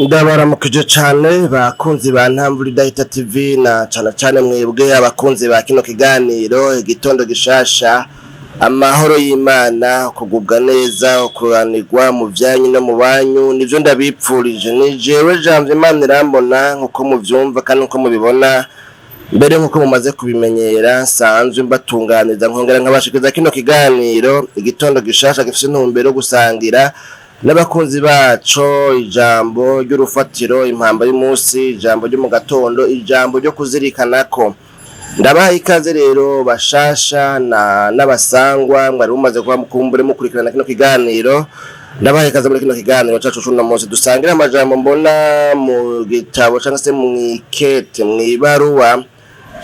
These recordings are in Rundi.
Ndabaramukije cane bakunzi ba Ntamvura Idahita TV, na cane cane mwebwe abakunzi ba kino kiganiro Igitondo Gishasha. Amahoro y'Imana, kugubwa neza, kuranirwa mu vyanyu no mu banyu, nivyo ndabipfurije. Ni jewe Janvier Imana irambona, nkuko muvyumva kandi nkuko mubibona, mbere nkuko mumaze kubimenyera, nsanzwe mbatunganiriza nkongera nkabashikiriza kino kiganiro Igitondo Gishasha, gifise intumbero yo gusangira n'abakunzi baco ijambo ry'urufatiro, impamba y'umunsi, ijambo ryo mu gatondo, ijambo ryo kuzirikanako. Ndabaha ikaze rero bashasha na n'abasangwa mwari mumaze kuba mukumbure mukurikirana kino kiganiro. Ndabaha ikaze muri kino kiganiro cacu c'uno munsi, dusangira amajambo mbona mu gitabo canke se mw'ikete, mw'ibaruwa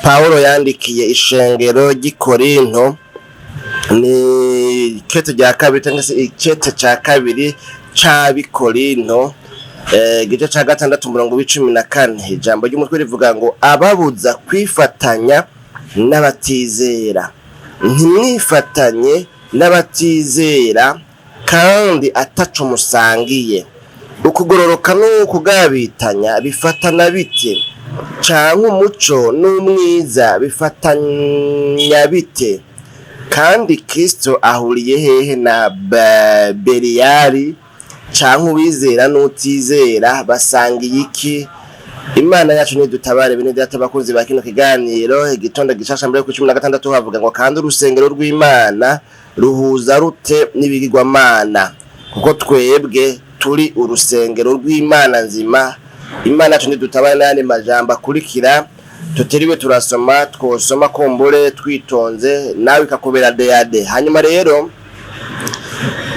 Pawulo yandikiye ishengero ry'i Korinto. Ni ikete rya kabiri cyangwa se ikete ca kabiri c'ab'Ikorinto, igice ca gatandatu, umurongo w'14. Ijambo ry'umutwe rivuga ngo: "Ababuza kwifatanya n'abatizera. Ntimwifatanye n'abatizera kandi ataco musangiye. Ukugororoka n'ukugabitanya bifatana bite? Canke umuco n'umwiza bifatanya bite? Kandi Kristo ahuriye hehe na Beliyali? Canke uwizera n'utizera basangiye iki?" Imana yacu nidutabare. Bene data bakunzi ba kino kiganiro Igitondo Gishasha, mbere ku 16 havuga ngo: "Kandi urusengero rw'Imana ruhuza rute n'ibigirwamana? Kuko twebwe turi urusengero rw'Imana nzima." Imana yacu nidutabare. N'ayandi majambo akurikira tutiriwe turasoma, twosoma kumbure twitonze, nawe ikakubera deyade. Hanyuma rero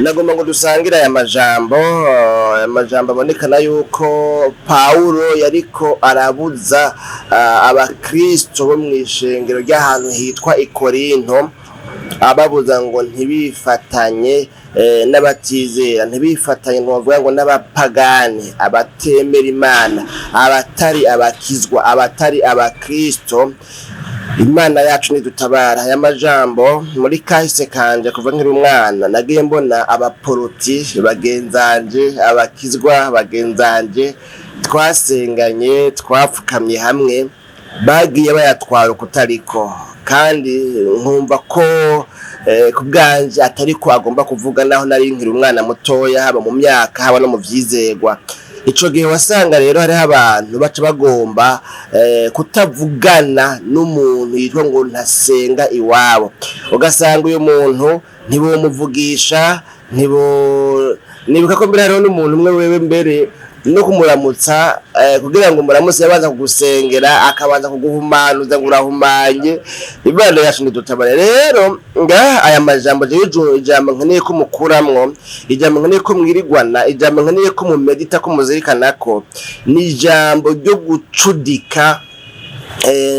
nagomba ngo dusangire aya majambo abonekana yuko Pawulo yariko arabuza abakristo bo mw'ishengero ry'ahantu hitwa i Korinto, ababuza ngo ntibifatanye n'abatizera, ntibifatanye, ntibavuga ngo n'abapagani, abatemera Imana, abatari abakizwa, abatari abakristo. Imana yacu nidutabara. Aya majambo, muri kahise kanje kuva nkiri umwana, nagiye mbona abaporoti bagenzanje, abakizwa bagenzanje twasenganye, twapfukamye hamwe, bagiye bayatwara ukutariko, kandi nkumva ko ku bwanje atari ko agomba kuvuga, naho nari nkiri umwana mutoya, haba mu myaka, haba no mu vyizegwa. Ico gihe wasanga rero hariho abantu baca bagomba kutavugana n'umuntu yitwa ngo ntasenga iwabo. Ugasanga uyu muntu ntibomuvugisha, ntibo nibuka ko mbere hariho n'umuntu umwe wewe mbere no kumuramutsa, kugira ngo umuramutse yabanza kugusengera, akabanza kuguhumanuza ngo urahumanye. Imana yacu ntidutabare. Rero ngaha aya majambo, jewe ijambo nkeneye ko mukuramwo, ijambo nkeneye ko mwirigwana, ijambo nkeneye ko mumedita, ko muzirikana ko ni ijambo ryo gucudika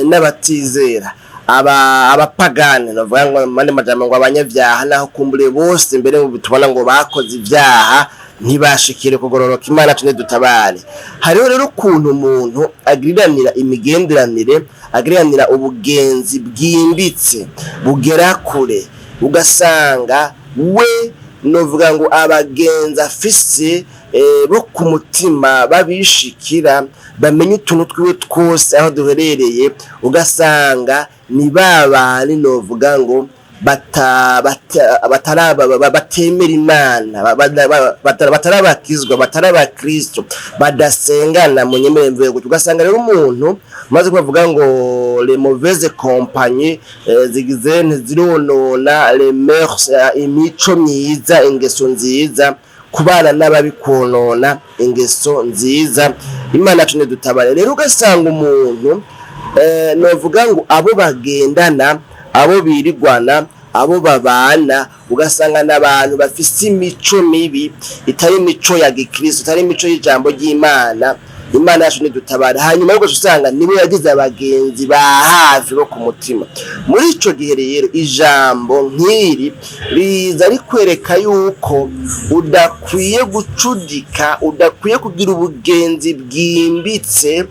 n'abatizera, aba abapagani, bavuga ngo mandi majambo ngo abanyabyaha, naho kumbure bose mbere mu tubona ngo bakoze ibyaha ntibashikire kugororoka. Imana tune dutabare. Hariho rero ukuntu umuntu agiriranira imigenderanire, agiriranira ubugenzi bwimbitse bugera kure, ugasanga we novuga ngo abagenzi afise bo ku mutima babishikira, bamenye utuntu twiwe twose aho duherereye, ugasanga ni babandi novuga ngo batemera Imana, batarabakizwa, batarabakristo, badasengana mu nyemere mvuye gutyo. Ugasanga rero umuntu maze kubavuga ngo les mauvaises compagnies zigize ntizironona les mœurs, imico myiza, ingeso nziza. Kubana n'ababi konona ingeso nziza. Imana yacu ntidutabare. Rero ugasanga umuntu novuga ngo abo bagendana, abo birigwana, abo babana, ugasanga n'abantu bafise imico mibi, itari imico ya gikristo, itari imico y'ijambo ry'Imana. Imana yacu ntidutabare. Hanyuma yuko usanga nibo yagize abagenzi ba hafi bo ku mutima. Muri ico gihe rero ijambo nk'iri riza rikwereka yuko udakwiye gucudika, udakwiye kugira ubugenzi bwimbitse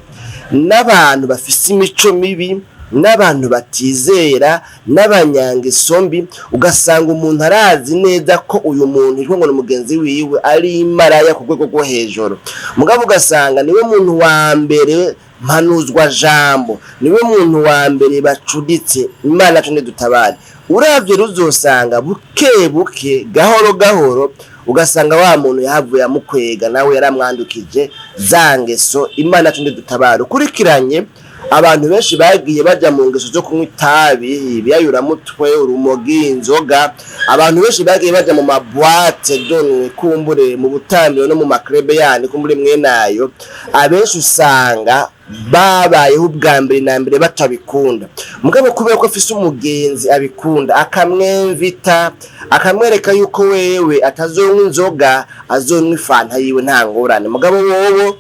n'abantu bafise imico mibi. n'abantu batizera n'abanyangeso mbi. Ugasanga umuntu arazi neza ko uyu muntu yitwa ngo ni mugenzi wiwe ari imaraya ku rwego rwo hejuru, mugabo ugasanga niwe muntu wa mbere mpanuzwa jambo, niwe muntu wa mbere bacuditse. Imana yacu ntidutabare. Uravye ruzosanga buke buke, gahoro gahoro, ugasanga wa muntu yahavuye amukwega, nawe yaramwandukije za ngeso. Imana yacu ntidutabare. Ukurikiranye abantu benshi bagiye baja mu ngeso zo kunywa itabi, ibiyayuramutwe, urumogi, inzoga, abantu benshi bagiye baja mu ma boîtes de nuit, kumbure mu butambiro no mu ma clubs yandi, kumbure mwenayo, abenshi usanga babayeho ubwa mbere na mbere batabikunda, mugabo kubera ko afise umugenzi abikunda, akamwemvita, akamwereka yuko wewe atazonywa inzoga, azonywa ifanta yiwe, nta ngorane, mugabo wowo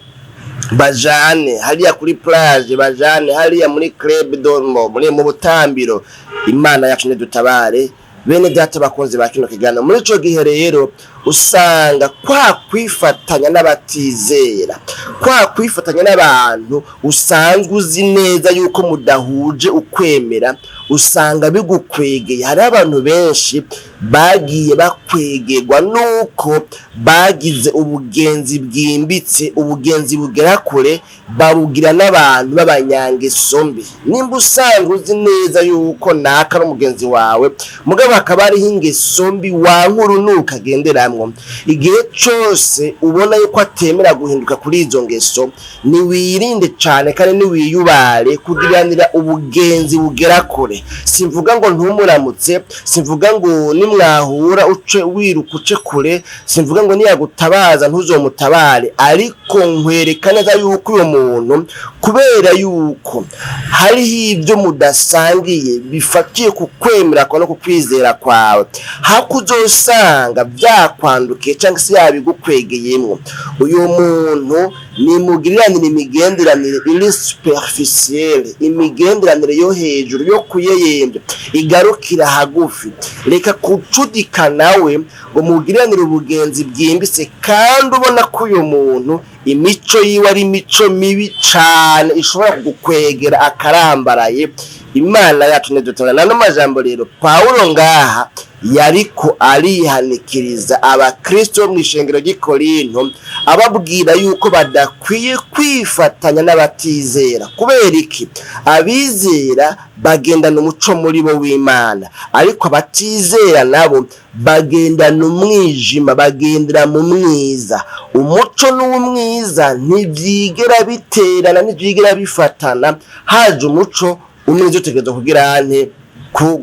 bajane hariya kuri plage, bajane hariya muri club domo, muri mu butambiro. Imana yacu ntidutabare. Bene data bakunzi ba kino kiganiro, muri ico gihe rero usanga kwa kwifatanya n'abatizera, kwa kwifatanya n'abantu usanzwe uzi neza yuko mudahuje ukwemera, usanga bigukwegeye. Hari abantu benshi bagiye bakwegerwa nuko bagize ubugenzi bwimbitse, ubugenzi bugera kure, babugira n'abantu b'abanyangeso mbi. Nimba usanzwe uzi neza yuko naka ari umugenzi wawe, mugabo hakaba hariho ingeso mbi wankurunuka agenderamwo, igihe cose ubona yuko atemera guhinduka kuri izo ngeso, niwirinde cane kandi niwiyubare kugiranira ubugenzi bugera kure. Simvuga ngo ntumuramutse, simvuga ngo nimwahura uce wiruka uce kure, simvuga ngo niyagutabaza ntuzomutabare, ariko nkwereka neza yuko uyo muntu, kubera yuko hariho ibyo mudasangiye bifatiye ku kwemera kwawe no ku kwizera kwawe, hako uzosanga byakwandukiye cyangwa se yabigukwegeyemwo, uyu muntu nimugiriranire imigenderanire iri superficielle, imigenderanire yo hejuru, yo kuyeyembya, igarukira hagufi. Reka kucudika nawe ngo mugiriranire ubugenzi bwimbitse kandi ubona ko uyu muntu imico yiwe ari imico mibi cane, ishobora kugukwegera akarambaraye. Imana yacu ntidutora. Nano majambo rero Pawulo ngaha yariko arihanikiriza abakristo bo mw'ishengero ry'i Korinto, ababwira yuko badakwiye kwifatanya n'abatizera. Kubera iki? Abizera bagendana umuco muri bo w'Imana, ariko abatizera nabo bagendana umwijima, bagendera mu mwiza. Umuco n'umwiza ntibyigera biterana, ntibyigera bifatana. Haje umuco, umwiza utegerezwa kugira nte?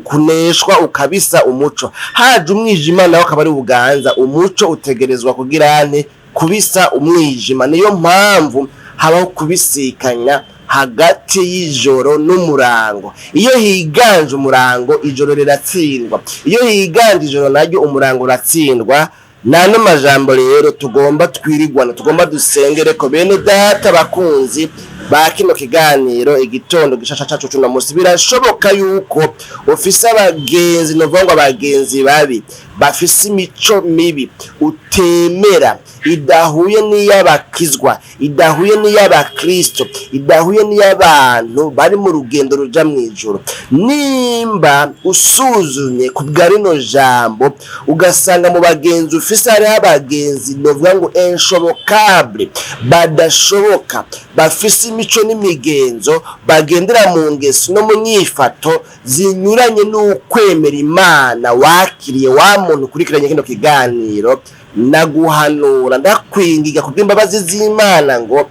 Kuneshwa, ukabisa umuco. Haje umwijima, nawe akaba ari ubuganza, umuco utegerezwa kugira nte? Kubisa umwijima. Niyo mpamvu habaho kubisikanya hagati y'ijoro n'umurango. Iyo higanje umurango, ijoro riratsindwa. Iyo higanje ijoro naryo, umurango uratsindwa. Nano majambo rero tugomba twirigwana, tugomba dusengere ko, bene data bakunzi ba kino kiganiro Igitondo Gishasha cacu cuno musi. Birashoboka yuko ufise abagenzi, novuga ngo abagenzi babi, bafise imico mibi utemera, idahuye n'iy'abakizwa, idahuye n'iy'abakristo, idahuye n'iy'abantu bari mu rugendo ruja mw'ijuru. Nimba usuzumye ku bwa rino jambo, ugasanga mu bagenzi ufise hariho abagenzi novuga ngo inshobokable, badashoboka, bafise imico n'imigenzo, bagendera mu ngeso no mu nyifato zinyuranye n'ukwemera Imana wakiriye, wa muntu ukurikiranye kino kiganiro, naguhanura, ndakwingiga kubw'imbabazi z'Imana ngo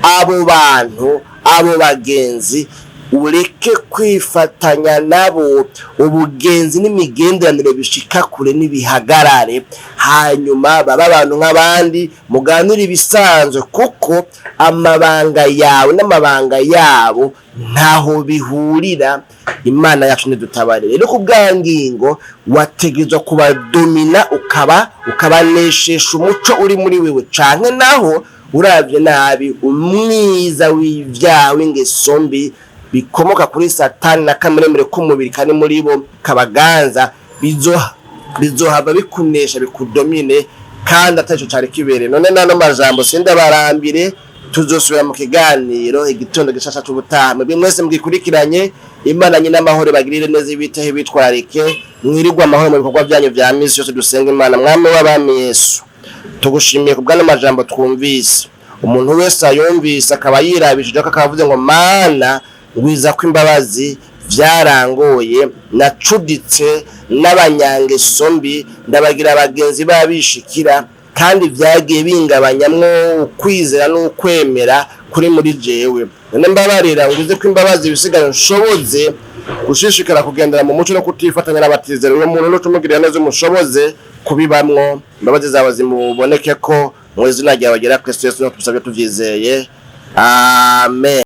abo bantu, abo bagenzi, ureke kwifatanya nabo. Ubugenzi n'imigenderanire bishika kure n'ibihagarare, hanyuma baba abantu nk'abandi, muganire ibisanzwe, kuko amabanga yawe n'amabanga yabo ntaho bihurira. Imana yacu ntidutabare. Rero ku bwa ngingo wategerezwa kubadomina, ukaba ukabaneshesha umuco uri muri wewe, canke naho uravye nabi umwiza w'ivyaha, w'ingeso mbi bikomoka kuri Satani na kameremere k'umubiri kari muri bo kabaganza, bizohava bikunesha, bikudomine, kandi atarico cari kibereye. None nano majambo sindabarambire, tuzosubira mu kiganiro Igitondo Gishasha c'ubutaha. Mwebwe mwese mugikurikiranye. Imana nyine amahoro bagirire neza, ibiteho bitwararike, mwirirwe amahoro mu bikorwa byanyu vya misi yose. Dusenga Imana. Mwami w'abami Yesu, tugushimiye ku bw'ano majambo twumvise. Umuntu wese ayumvise akaba yirabishije ko akavuze ngo: "Mana, ngwiza ko imbabazi, vyarangoye, nacuditse n'abanyangeso mbi, ndabagira abagenzi babishikira, kandi vyagiye bingabanyamwo ukwizera n'ukwemera kuri muri jewe. None mbabarira, ngwize ko imbabazi, ibisigaye nshoboze gushishikara kugendera mu muco no kutifatanya n'abatizera." Uwo muntu n'ucumugirira neza, umushoboze kubibamwo, imbabazi zawe zimuboneke ko mu izina ryawe ryera Kristo Yesu, no tubisabye tuvyizeye, amen.